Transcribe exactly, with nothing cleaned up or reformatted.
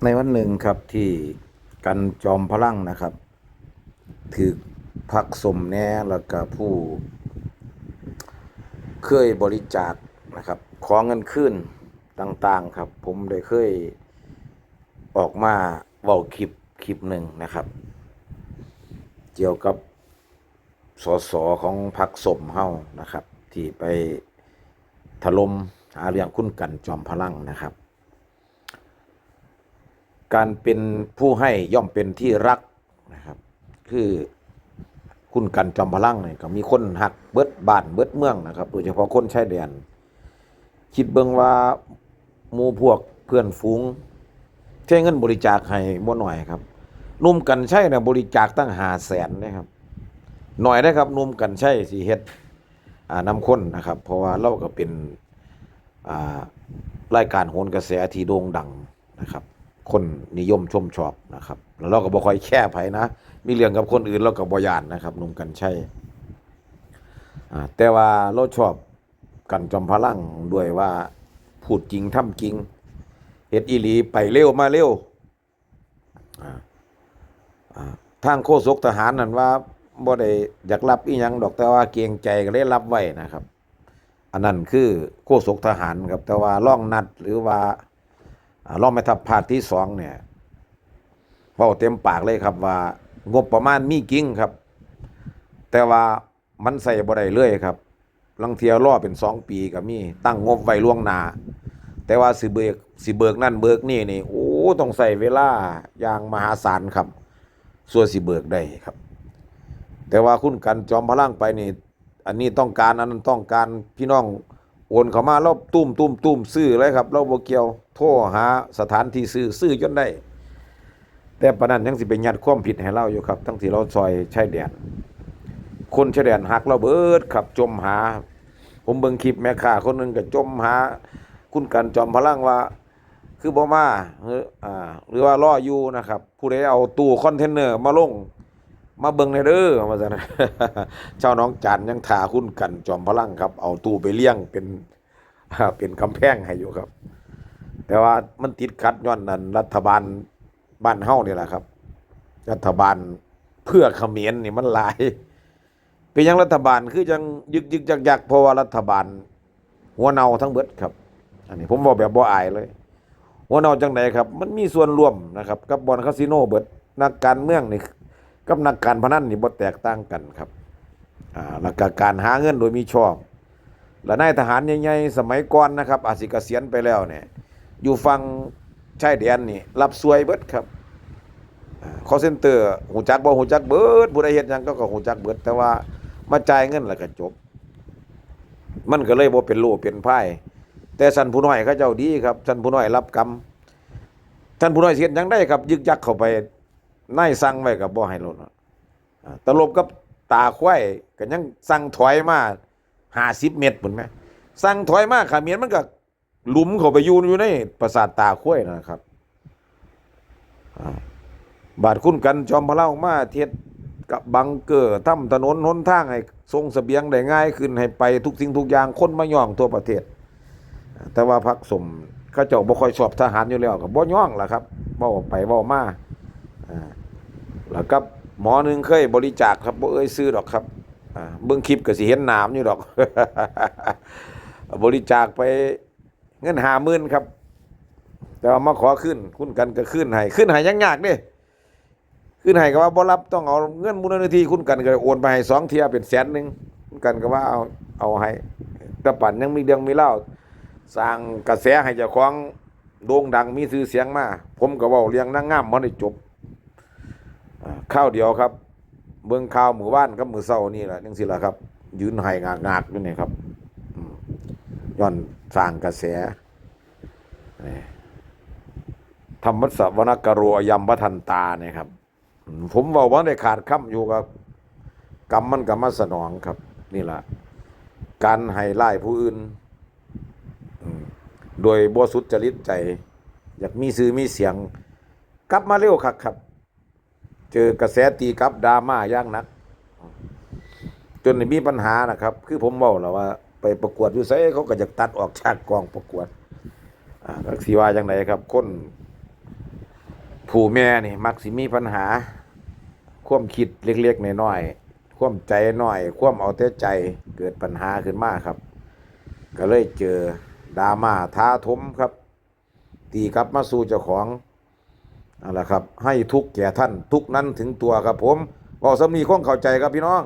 ในวันหนึ่งครับที่กันจอมพลังนะครับ ถืกพรรคส้มแหน่ แล้วก็ผู้เคยบริจาคนะครับ ขอเงินคืนต่างๆครับ ผมได้เคยออกมาเว้าคลิปคลิปหนึ่งนะครับ เกี่ยวกับสสของพรรคส้มเฮานะครับ ที่ไปถล่มหาเรื่องคุณกันจอมพลังนะครับ การเป็นผู้ให้ย่อมเป็นที่รักนะครับ คือคุณกันจอมพลังเนี่ยก็มีคนฮักเบิดบ้านเบิดเมืองนะครับ โดยเฉพาะคนชายแดน คิดเบิ่งว่าหมู่พวกเพื่อนฝูงใช้เงินบริจาคให้บ่น้อยครับ หนุ่มกรรชัยเนี่ยบริจาคตั้งห้าแสนนะครับ น้อยนะครับ หนุ่มกรรชัยสิเฮ็ด อ่านำคนนะครับ เพราะว่าลาวก็เป็น อ่า รายการโหนกระแสที่โด่งดังนะครับ คนนิยมชมชอบนะครับ แล้วลาวก็บ่ค่อยแคร์ไผนะ มีเรื่องกับคนอื่นลาวก็บ่ย้านนะครับ หนุ่มกรรชัย อ่า แต่ว่าลาวชอบกันจอมพลังด้วยว่าพูดจริงทำจริง เฮ็ดอีหลี ไปเร็วมาเร็ว อ่า อ่า ทางโฆษกทหารนั่นว่าบ่ได้อยากรับอีหยังดอก แต่ว่าเกรงใจก็เลยรับไว้นะครับ อันนั้นคือโฆษกทหารครับ แต่ว่ารองนัดหรือว่า อ่า รองแม่ทัพภาคที่สองเนี่ย เว้าเต็มปากเลยครับว่างบประมาณมีจริงครับ แต่ว่ามันใช้บ่ได้เลยครับ ลางเทื่อรอเป็นสองปีก็มี ตั้งงบไว้ล่วงหน้า แต่ว่าสิเบิก สิเบิกนั่นเบิกนี่นี่ โอ้ ต้องใช้เวลาอย่างมหาศาลครับ สั่วสิเบิกได้ครับ แต่ว่าคุณกันจอมพลังไปนี่ อันนี้ต้องการ อันนั้นต้องการ พี่น้องโอนเข้ามา ลาวตุ้มตุ้มตุ้มซื้อเลยครับ ลาวบ่เกี่ยว โทรหาสถานที่ซื้อ ซื้อจนได้ แต่ปานนั้นยังสิไปยัดความผิดให้ลาวอยู่ครับ ทั้งที่ลาวซ่อยชายแดน คนชายแดนฮักลาวเบิดครับ จ่มหา ผมเบิ่งคลิปแม่ค้าคนหนึ่งก็จ่มหา คุณกันจอมพลังว่า คือบ่มา หรือ อ่า หรือว่ารออยู่นะครับ ผู้ใดเอาตู้คอนเทนเนอร์มาลง มาเบิ่งแหน่เด้อ ว่าซั่น ชาวหนองจานยังท่าคุณกันจอมพลังครับ เอาตู้ไปเรียงเป็น เป็นกำแพงให้อยู่ครับ แต่ว่ามันติดขัดย้อนนั้น รัฐบาลบ้านเฮานี่แหละครับ รัฐบาลเพื่อเขมรนี่มันหลาย เป็นหยังรัฐบาลคือจังยึกยึกยักยัก เพราะว่ารัฐบาลหัวเน่าทั้งเบิดครับ อันนี้ผมบอกแบบบ่อายเลย หัวเน่าจังใดครับ มันมีส่วนร่วมนะครับ กับบ่อนคาสิโนเบิด นักการเมืองนี่กับนักการพนันนี่บ่แตกต่างกันครับ อ่า แล้วก็การหาเงินโดยมิชอบ และนายทหารใหญ่ๆสมัยก่อนนะครับ อาจสิเกษียณไปแล้วเนี่ย อยู่ฝั่งชายแดนนี่รับส่วยเบิดครับ อ่า คอลเซ็นเตอร์ ฮู้จักบ่ ฮู้จักเบิด ผู้ใดเฮ็ดหยังก็ ก็ฮู้จักเบิด แต่ว่ามาจ่ายเงินแล้วก็จบ มันก็เลยบ่เป็นโล่เป็นพาย แต่ชั้นผู้น้อยเขาเจ้าดีครับ ชั้นผู้น้อยรับกรรม ชั้นผู้น้อยสิเฮ็ดหยังได้ครับ ยึกยักเข้าไป นายสั่งไว้ก็บ่ให้ลด อ่า ตลบกับตาควายก็ยังสั่งถอยมาห้าสิบเมตรพุ้นแหม สั่งถอยมา เขมรมันก็หลุมเข้าไปอยู่ อยู่ในปราสาทตาควายนั่นนะครับ อ่า บาดคุณกันจอมพลังออกมาเฮ็ดกับบังเกอร์ ทำถนนหนทางให้ส่งเสบียงได้ง่ายขึ้น ให้ไปทุกสิ่งทุกอย่าง คนมาย่องทั่วประเทศ แต่ว่าพรรคส้มเขาเจ้าบ่ค่อยชอบทหารอยู่แล้ว ก็บ่ย่องล่ะครับ เว้าไปเว้ามา อ่า แล้วกับหมอหนึ่งเคยบริจาคครับ บ่เอ่ยชื่อดอกครับ อ่า เบิ่งคลิปก็สิเห็นหน้ามันอยู่ดอก บริจาคไปเงินห้าหมื่นครับ แต่ว่ามาขอคืน คุณกันก็คืนให้ คืนให้ยังยากเด้ คืนให้ก็ว่าบ่รับ ต้องเอาเงินมูลนิธิ คุณกันก็โอนไปให้สองเทื่อเป็นแสนหนึ่ง คุณกันก็ว่าเอา เอาให้ แต่ปานยังมีเรื่องมีราว สร้างกระแสให้เจ้าของโด่งดังมีชื่อเสียงมา ผมก็เว้าเรื่องนางงามบ่ได้จบ อ่า คราวเดียวครับ เบิ่งข่าวมื้อวานกับมื้อเช้านี่ล่ะ จังซี่ล่ะครับ ยืนไห้งากๆอยู่นี่ครับ อืม ย้อนสร้างกระแส นี่ ธัมมัสสะวนกโร อยัมปะทันตา นี่ครับ อืม ผมเว้าบ่ได้ขาดคำอยู่ครับ กรรมมันก็มาสนองครับ นี่ล่ะ การให้ร้ายผู้อื่น อืม โดยบ่สุจริตใจ อยากมีชื่อมีเสียง กลับมาเร็วคักครับ เจอกระแสตีกลับดราม่าอย่างหนัก จนได้มีปัญหานะครับ คือผมเว้าแล้วว่าไปประกวดอยู่ไสเขาก็อยากตัดออกจากกองประกวด อ่า จักสิว่าจังใดครับ คน ผู้แม่นี่มักสิมีปัญหา ความคิดเล็กๆน้อยๆ ความใจน้อย ความเอาแต่ใจ เกิดปัญหาขึ้นมาครับ ก็เลยเจอดราม่าท้าทมครับ ตีกลับมาสู่เจ้าของ นั่นแหละครับ ให้ทุกข์แก่ท่าน ทุกข์นั้นถึงตัวครับผม เว้าส่ำนี้คงเข้าใจครับพี่น้อง